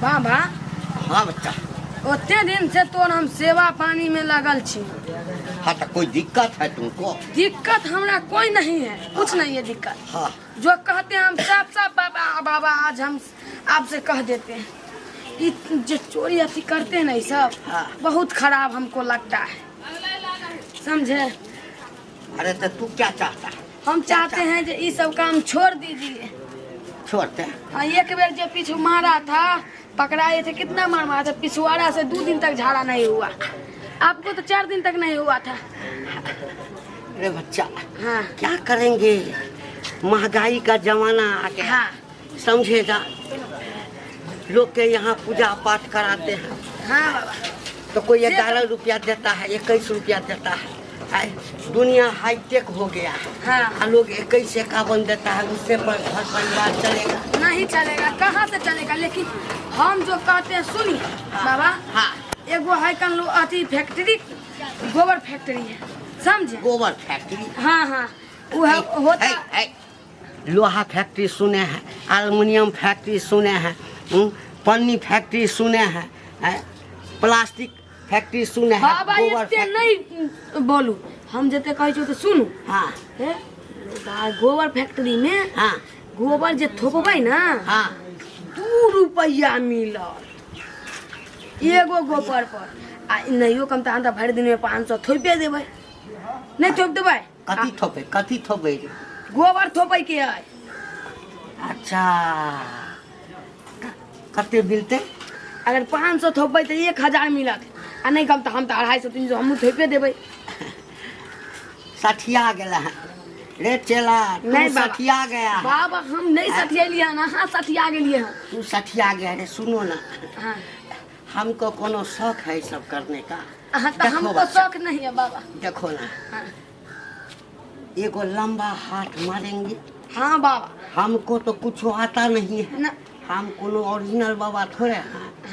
बाबा। हाँ बच्चा। ओते दिन से तोर हम सेवा पानी में लगल छी। हाँ तो कोई दिक्कत है तुमको? दिक्कत हमरा कोई नहीं है, कुछ नहीं है दिक्कत। हाँ। जो कहते हैं हम सब सब बाबा बाबा आज हम आपसे कह देते हैं। ये जो चोरी अथी करते हैं ना ये सब, हाँ। बहुत खराब हमको लगता है, समझे? अरे तो तू क्या चाहता है? हम चाहते हैं जो ये सब काम छोड़ दीजिए। छोड़ते? हाँ, एक बेर जो पीछू मारा था, पकड़ाए थे, कितना मार मारा था, पिछवाड़ा से 2 दिन तक झाड़ा नहीं हुआ। आपको तो 4 दिन तक नहीं हुआ था। अरे बच्चा, हाँ। क्या करेंगे, महंगाई का जमाना आ गया। हाँ। समझेगा, लोग के यहाँ पूजा पाठ कराते हैं। हाँ बाबा। तो कोई 11 रुपया देता है, 21 रुपया देता है। आए, दुनिया हाईटेक हो गया है। हाँ। आ लोग 21-51 देता है, उससे पर घर परिवार चलेगा? नहीं चलेगा, कहाँ से चलेगा। लेकिन हम जो कहते हैं सुनिए बाबा। हाँ। एगो है कन लो अथी फैक्ट्री, गोबर फैक्ट्री है, समझे? गोबर फैक्ट्री? हाँ हाँ, वो है, होता है, है। लोहा फैक्ट्री सुने हैं, एल्युमिनियम फैक्ट्री सुने हैं, पन्नी फैक्ट्री सुने हैं, हैं, प्लास्टिक फैक्ट्री सुने हैं, बाबा, गोबर एते फैक्ट्री। नहीं बोलू, हम जते कहै छियौ तऽ सुनू। हाँ। हे, गोबर फैक्ट्री में हाँ। गोबर जे थोपबै ना, हाँ। 2 रुपैआ मिलत एगो गोबर पर। आ नहियो कम तऽ भरि दिन में 500 थोपे देबै, नहीं थोप देबै? कथी थोपे, कथी थोपे रे? गोबर थोपै के है। अच्छा, कते मिलते? अगर 500 थोपबै तऽ 1000 मिलत, आ नहीं कम तऽ हम तऽ 250-300 हमहूँ थोपे देबै। सठिया गेला है रे चेला तू। नहीं बाबा। सठिया गया है। बाबा, हम नहीं सठियलियै हन, अहाँ सठिया गेलियै हन। तू सठिया गया रे। सुनो ना, हाँ। हमको कोनो शौक है सब करने का? हाँ, तो देखो हमको बच्चा। शौक नहीं है बाबा। देखो ना, हाँ। एगो लंबा हाथ मारेंगे। हाँ बाबा। हमको तो कुछ आता नहीं है ना। हम कोनो ओरिजिनल बाबा थोड़े हैं।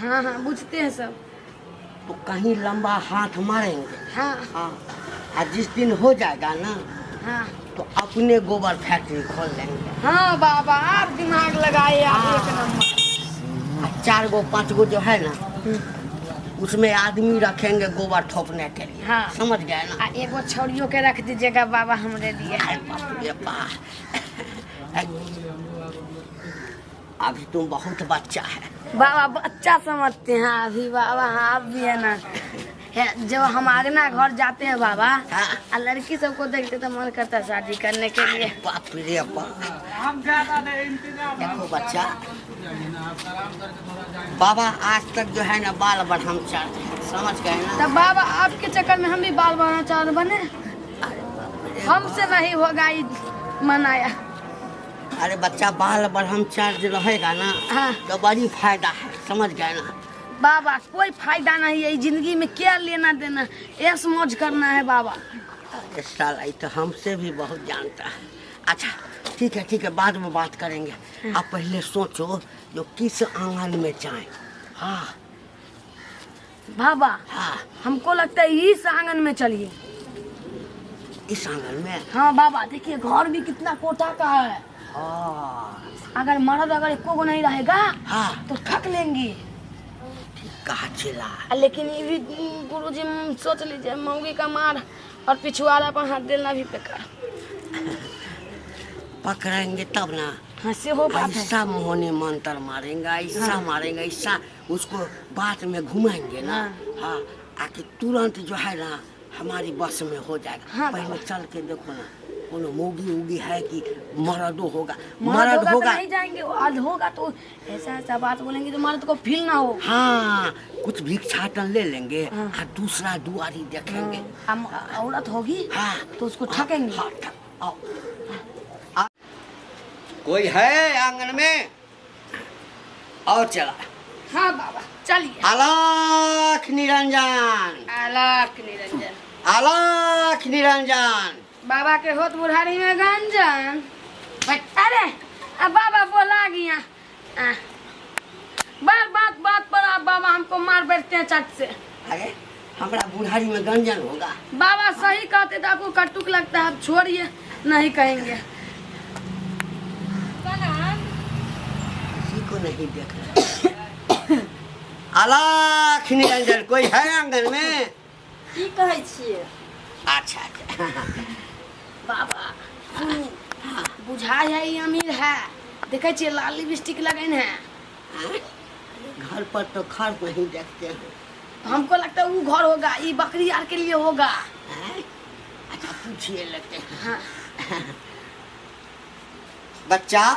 हाँ हाँ, बुझते हैं सब। तो कहीं लंबा हाथ मारेंगे। हाँ। हाँ, और जिस दिन हो जाएगा ना, हाँ। तो अपने गोबर फैक्ट्री खोल लेंगे। हाँ बाबा, आप दिमाग लगाए आप एक नंबर। आ 4 गो 5 गो जो है ना, उसमें आदमी रखेंगे गोबर थोपने के लिए। हाँ। समझ गए ना? आ एगो छौड़ियों के रख दीजिएगा बाबा हमरे लिए। अरे बाप रे बाप, अभी तुम बहुत बच्चा है। बाबा, बच्चा समझते हैं अभी बाबा। हाँ, आप भी है ना, है, जब हम आगना घर जाते हैं बाबा, हाँ। आ लड़की सबको देखते तो मन करता है शादी करने के लिए। बाप रे बाप, देखो बच्चा, बाबा आज तक जो है ना बाल ब्रह्मचारी है, समझ गए ना? तब बाबा, आपके चक्कर में हम भी बाल ब्रह्मचारी बने, हमसे नहीं होगा ये मनाया। अरे बच्चा, बाल ब्रह्मचारी रहेगा ना, हाँ। तो बड़ी फायदा है, समझ गए ना? बाबा, कोई फायदा नहीं है जिंदगी में, क्या लेना देना, ऐश मौज करना है बाबा। अरे साला, ये तो हमसे भी बहुत जानता है। अच्छा ठीक है, ठीक है, बाद में बात करेंगे। आप पहले सोचो जो किस आंगन में जाए। हाँ। बाबा। हाँ। हमको लगता है इस आंगन में चलिए। इस आंगन में? हाँ बाबा, देखिए घर भी कितना कोठा का है। हाँ। अगर मर्द अगर एको को नहीं रहेगा, हाँ। तो ठक लेंगे। कहा चला। लेकिन ये भी गुरुजी सोच लीजिए, मौगी का मार और पिछुआड़ा पर हाथ देना भी बेकार। पकड़ेंगे तब ना। हाँ, से हो बात है। ऐसा मोहनी मंत्र मारेंगे, ऐसा हाँ। मारेंगे, ऐसा उसको बात में घुमाएंगे ना, हाँ, आके तुरंत जो है ना हमारी बस में हो जाएगा। हाँ, पहले बाबा। चल के देखो ना, कोनो मौगी उगी है कि मर्दो होगा? मर्द मर्द होगा, होगा तो नहीं जाएंगे। आज होगा तो ऐसा ऐसा बात बोलेंगे तो मर्द को फील ना हो। हाँ, कुछ भिक्षाटन ले लेंगे। हाँ। और दूसरा दुआरी देखेंगे। हम औरत होगी, हाँ। तो उसको ठकेंगे। हाँ, आओ। आ। कोई है आंगन में? और चला। हाँ बाबा, चलिए। आलाख निरंजन। आलाख निरंजन। आलाख निरंजन। बाबा के होत बुढ़ारी में गंजन। अरे अब बाबा बोला गया। बार बात बात पर आप बाबा हमको मार बैठते हैं चट से। अरे, हमारा बुढ़ारी में गंजन होगा? बाबा सही कहते तो आपको कटुक लगता है। आप छोड़िए, नहीं कहेंगे। किसी को नहीं देख रहे। अलाख निरंजन, कोई है आंगन में? की कहै छियै? अच्छा अच्छा। बाबा सुनू, बुझाइ है ई अमीर है, देखै छियै लाल लिपस्टिक लगैन है। हाँ? घर पर तो घर नहीं देखते हैं। हमको लगता है वो घर होगा, ये बकरी are के लिए होगा। हैं? अच्छा पूछिए लेते हैं। हाँ। बच्चा,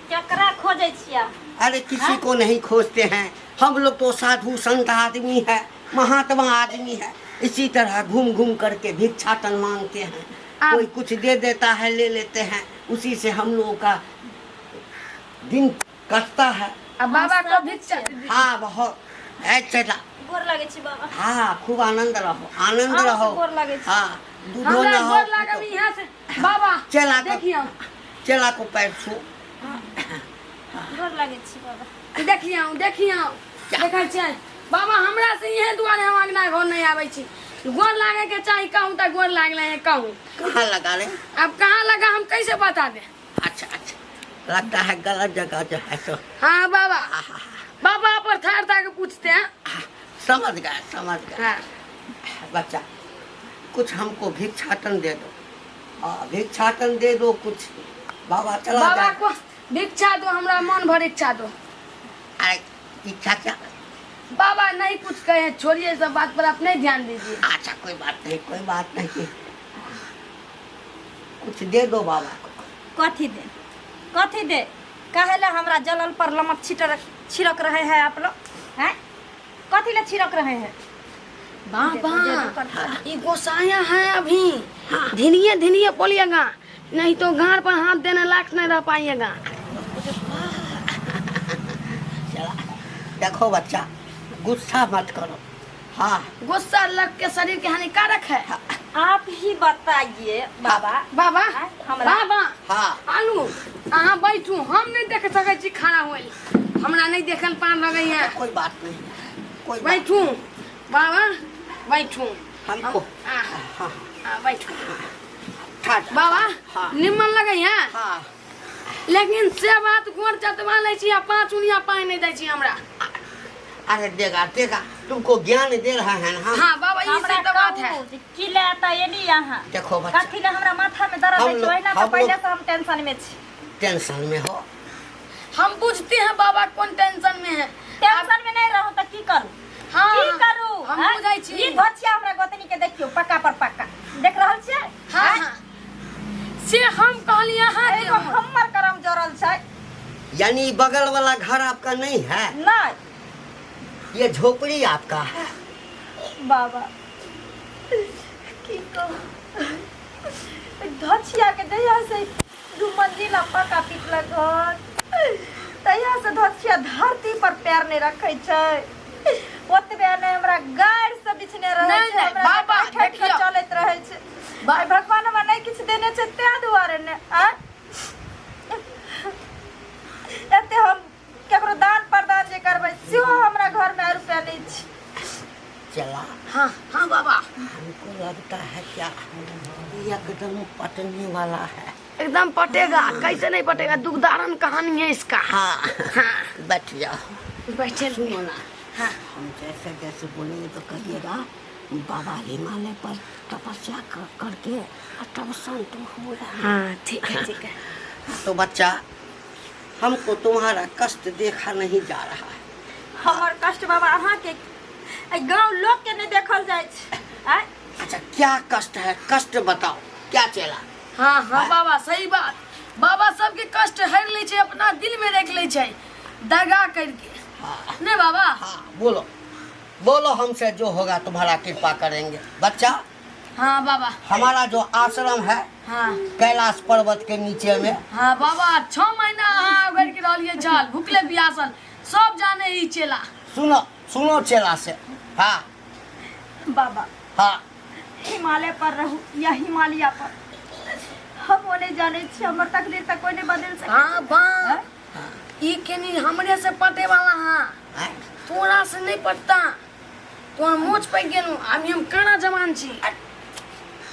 केकरा खोजै छियै? अरे किसी को नहीं खोजते हैं हम लोग, तो साधु संत आदमी है, महात्मा आदमी है। इसी तरह घूम घूम करके भिक्षाटन मांगते हैं। कोई कुछ दे देता है, ले लेते हैं, उसी से हम लोगों का दिन कटता है। अब बाबा को साधु भिक्षा छियै। हाँ, बहुत ऐसे गोर लागै छी बाबा। हाँ, खूब आनंद रहो, आनंद अहाँके रहो। गोर लागै छी। हाँ, दूधो हमरा न हो। गोर लागब यहाँ से बाबा। चला कऽ- देखियौ। चला को पैर छू। गोर लागै छी बाबा। देखियौ देखियौ, देखै छियै बाबा, हमरा से इहे दुआरे हम अंगना घर नहीं आबै छी। गोर लागे के चाही कहूँ तऽ गोर लागले है कहूँ। कहाँ लगा रहे? अब कहाँ लगा हम कैसे बता दे? अच्छा अच्छा, लगता है गलत जगह जो है सो। हाँ बाबा, बाबा पर थार था के पूछते हैं। समझ गए, समझ गए। हाँ। बच्चा, कुछ हमको भिक्षाटन दे दो। हाँ, भिक्षाटन दे दो कुछ, बाबा चला बाबा जाए। को भिक्षा दो, हमरा मन भर इच्छा दो। अरे इच्छा क्या? बाबा नहीं कुछ कहे, छोड़िए सब बात पर आप नहीं ध्यान दीजिए। अच्छा कोई बात नहीं, कोई बात नहीं, कुछ दे दो बाबा को। कथी दे, कथी दे? काहे ला हमरा जलल पर लमक छिटर छिड़क रहे हैं आप लोग? हैं, कथी ला छिड़क रहे हैं? बाबा ये गोसाया है, अभी धीरे धीरे बोलिएगा, नहीं तो गाड़ पर हाथ देने लायक नहीं रह पाइएगा। चला, देखो बच्चा, गुस्सा मत करो। हाँ। गुस्सा लग के शरीर के हानिकारक है। आप ही बताइए बाबा। बाबा। आँय, हमरा? बाबा। हाँ। आलू अहाँ बैठू, हम नहीं देख सकै छी खाना होल, हमरा नहीं देखल पान लगैया। कोई बात नहीं, कोई बात। बैठू बाबा, बैठू। हमको आ, हाँ। आ, बैठू। ठा- बाबा। हाँ। निमन लगैया। हाँ। लेकिन से बात गोर चतवा लै छी आ 5 उनिया पानि नहि दै छी हमरा। अरे देगा देगा, तुमको ज्ञान दे रहा है ना। हाँ बाबा, ई हमरा से तो बात है। कहू जे की ले आता एली यहाँ? देखो बच्चा। कथी ले हमरा माथा में दर्द हम है? लोग- ओहिना हम तऽ पहिले लोग- से हम टेंशन में छी। टेंशन में हो? हम बुझते हैं बाबा कौन टेंशन में है। टेंशन में नहीं रहू तऽ की करू? हाँ। की करू? हम आँय? बुझै छी। ई धोछिया हमरा गोतनी के देखियौ, पक्का पर पक्का देख रहल छियै। हाँ। आँय? हाँ, से हम कहलिए अहाँ के। एगो हमर करम जरल छै। यानी बगल वाला घर आपका नहीं है? नहीं। ये झोपड़ी आपका है? बाबा की कहू, धोछिया के जहिया से 2 मंजिला पक्का पिटलक घर, तहिया से धोछिया धरती पर पैर नहीं रखै छै। ओतबे नहि, हमरा गारि से बिछने रहै नहि, छै। नहि, हमरा बाबा, ठठि के देखियौ। चलैत रहै छै। भाई भगवान हमरा नहि किछु देने छै ताहि दुआरे ने। आँय, एते हम केकरो दान प्रदान जे करबै सेहो हमरा घरमे रुपया नहि छै। चला। हाँ हाँ बाबा। हमको लगता है क्या एकदम पटने वाला है। एकदम पटेगा, कैसे नहीं पटेगा, दुखदारण कहानी है इसका। हाँ। हाँ। बैठ जाओ। बैठे। सुनो ना। हाँ। हम जैसे जैसे बोलेंगे तो कहिएगा बाबा हिमालय पर तपस्या करके और तब संत हुए हैं। हाँ ठीक है, ठीक है। तो बच्चा, हमको तुम्हारा कष्ट देखा नहीं जा रहा है। हमर कष्ट बाबा अहाँके एहि गाँव लोक के नहि देखल जाइ छै। आँय? अच्छा क्या कष्ट है, कष्ट बताओ क्या चला? हाँ हाँ बाबा, सही बात। बाबा सबके कष्ट हर लै छै, अपना दिल में रख लै छै दगा करके। हाँ। नहीं बाबा? हाँ बोलो बोलो, हमसे जो होगा तुम्हारा कृपा करेंगे बच्चा। हाँ बाबा। हमारा जो आश्रम है, हाँ। कैलाश पर्वत के नीचे में। हाँ बाबा, 6 महीना अहाँ उगड़ के रहलिए छल भूखले प्यासल, सब जाने ई चेला। सुनो सुनो चेला से। हाँ। बाबा। हाँ। हिमालय पर रहू या हिमालय पर, हम ओ नहि जानै छी, हमर तकदीर तऽ कोइ नहि बदलि सकै। हाँ बा, ई केनी हमरे से पटे वाला। हाँ। हैं? तोरा से नहीं पटता, तोरा मोच पक गेलू, अभी हम काना जवान छी।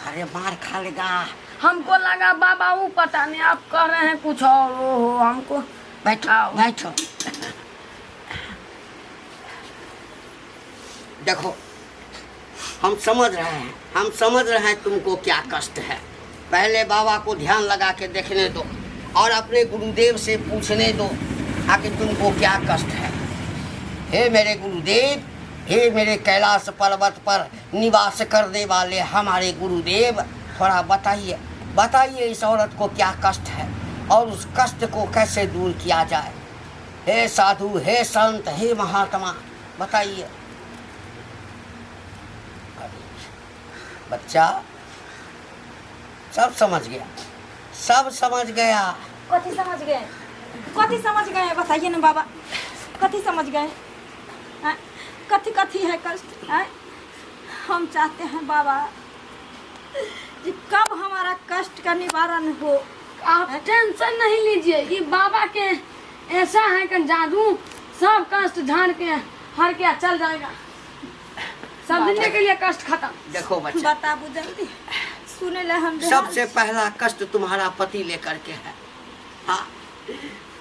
अरे मार खा लेगा। हमको लगा बाबा वो पता नहीं, आप कह रहे हैं कुछ और। ओहो हमको बैठो आओ। बैठो। देखो, हम समझ रहे हैं, हम समझ रहे हैं तुमको क्या कष्ट है। पहले बाबा को ध्यान लगा के देखने दो और अपने गुरुदेव से पूछने दो आखिर तुमको क्या कष्ट है। हे मेरे गुरुदेव, हे मेरे कैलाश पर्वत पर निवास करने वाले हमारे गुरुदेव, थोड़ा बताइए, बताइए इस औरत को क्या कष्ट है और उस कष्ट को कैसे दूर किया जाए। हे साधु, हे संत, हे महात्मा, बताइए। अरे बच्चा, सब समझ गया, सब समझ गया। कथी समझ गए? कथी समझ गए बताइए ना बाबा, कथी समझ गए? आँय? कथी कथी है कष्ट? आँय? हम चाहते हैं बाबा जी कब हमारा कष्ट का निवारण हो। आप टेंशन नहीं लीजिए, ये बाबा के ऐसा है कि जादू सब कष्ट झाड़ के हर के चल जाएगा, सब दिन के लिए कष्ट खत्म। देखो बच्चा, बताबू जल्दी, सुने ले हम बेहाल सबसे पहला कष्ट तुम्हारा पति लेकर के है। हाँ,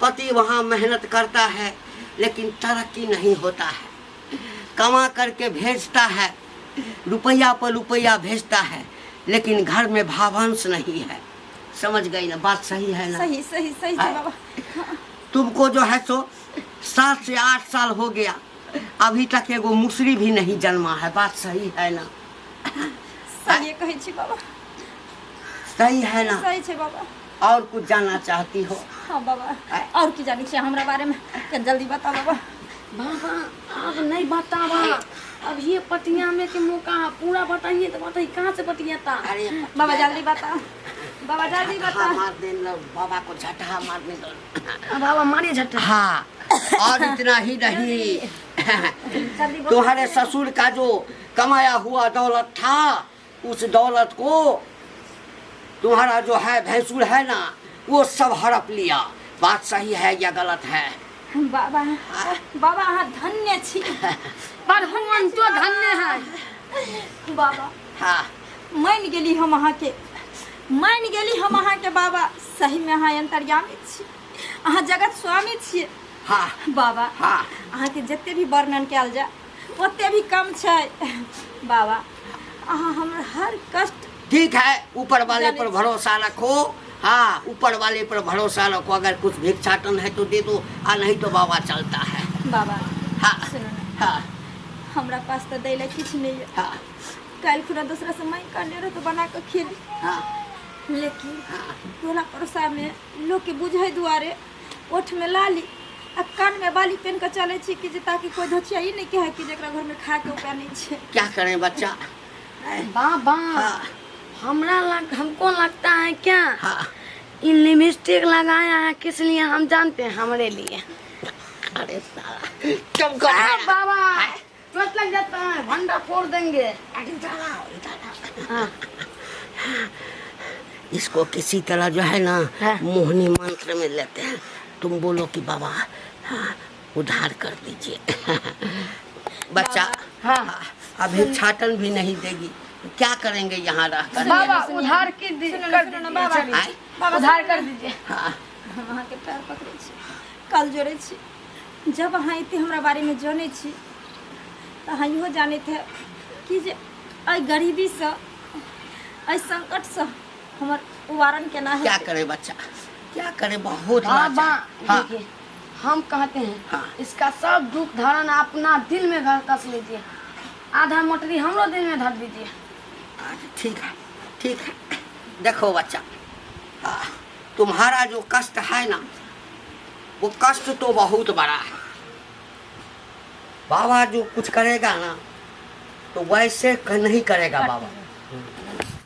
पति वहाँ मेहनत करता है लेकिन तरक्की नहीं होता है। कमा करके भेजता है, रुपया पर रुपया भेजता है, लेकिन घर में भावांश नहीं है। समझ गई ना बात? सही है ना? सही सही सही छै बाबा। तुमको जो है सो 7 से 8 साल हो गया, अभी तक एगो मुसरी भी नहीं जन्मा है। बात सही है ना? सही कहै छी बाबा। सही है ना? सही छै बाबा। और कुछ जानना चाहती हो? हाँ बाबा, और की जानै छियै हमरा बारे में? कनि जल्दी बताओ बाबा। बाबा अब नहीं बतावा, अब ये पटिया में के मौका पूरा बताइए तो बताइए कहाँ से पटियाता। अरे बाबा जल्दी बताओ बाबा, जल्दी झटहा बताओ। मार दे लो, बाबा को झटहा मारने दो। बाबा मारिए झटहा। हाँ, और इतना ही नहीं, जल्दी बोलो। तुम्हारे ससुर का जो कमाया हुआ दौलत था, उस दौलत को तुम्हारा जो है भैंसुर है ना, वो सब हड़प लिया। बात सही है या गलत है? बाबा, बाबा अहाँ धन्य छी। पर हम तो धन्य है बाबा। हाँ, मानि गेली हम अहाँके, मानि गेली हम अहाँके बाबा। सहीमे अहाँ अंतर्यामी छी, अहाँ जगत स्वामी छियै। हाँ, बाबा। हाँ, अहाँके जते भी वर्णन कयल जाय ओते भी कम छै बाबा। अहाँ हमर हर कष्ट ठीक है, ऊपर वाले जाने पर छी। भरोसा रखो। हाँ, ऊपर वाले पर भरोसा रखो। अगर कुछ भिक्षाटन है तो दे दो, आ नहीं तो बाबा चलता है। बाबा। हाँ, सुनू ने, हाँ, हमरा पास तऽ दै लए किछु नहि यऽ। हाँ, काल्हि खुना दोसरा से माँगि कऽ अनने रहै तऽ बना कऽ खेली, हाँ, लेकिन टोला पड़ोसामे लोकके बुझै दुआरे ओठमे लाली आ कानमे बाली पेन कऽ चलै छी कि जे ताकि कोइ धोचिया ई नहि कहै कि जेकरा घरमे खाके उपाय नहि छै। क्या करें बच्चा? बाबा, हाँ, हमरा लग, हमको लगता है क्या, हाँ, इन लिपस्टिक लगाया है किस लिए हम जानते हैं, हमरे लिए। अरे साला तुमको आ, बाबा चोट लग जाता है, भंडा फोड़ देंगे। अरे इधर आओ, इधर आओ। हाँ, इसको किसी तरह जो है ना, हाँ, मोहिनी मंत्र में लेते हैं। तुम बोलो कि बाबा हाँ, उधार कर दीजिए बच्चा। हाँ, अभी छाटन भी नहीं देगी तो क्या करेंगे यहाँ रह कर? बाबा उधार की सुनो कर ना, सुनो ना दीजिए, बाबा। चलिए। आय? बाबा उधार कर दीजिए। हाँ, हम अहाँके पैर पकड़ै छी, कल जोड़ै छी। जब अहाँ एते हमरा बारेमे जनै छी तऽ अहाँ इहो जानैत हैब कि जे एहि गरीबीसँ, एहि संकटसँ हमर उबारन केना क्या हेतै। करे बच्चा, क्या करे, बहुत बाबा लाचार। हाँ, देखिए हम कहते हैं, हाँ, इसका सब दुख धारण अपना दिल में घर कस लीजिए, आधा मोटरी हमरो दिल में धर दीजिए। अच्छा, ठीक है, ठीक है। देखो बच्चा, हाँ, तुम्हारा जो कष्ट है ना, वो कष्ट तो बहुत बड़ा है। बाबा जो कुछ करेगा ना तो वैसे नहीं करेगा बाबा।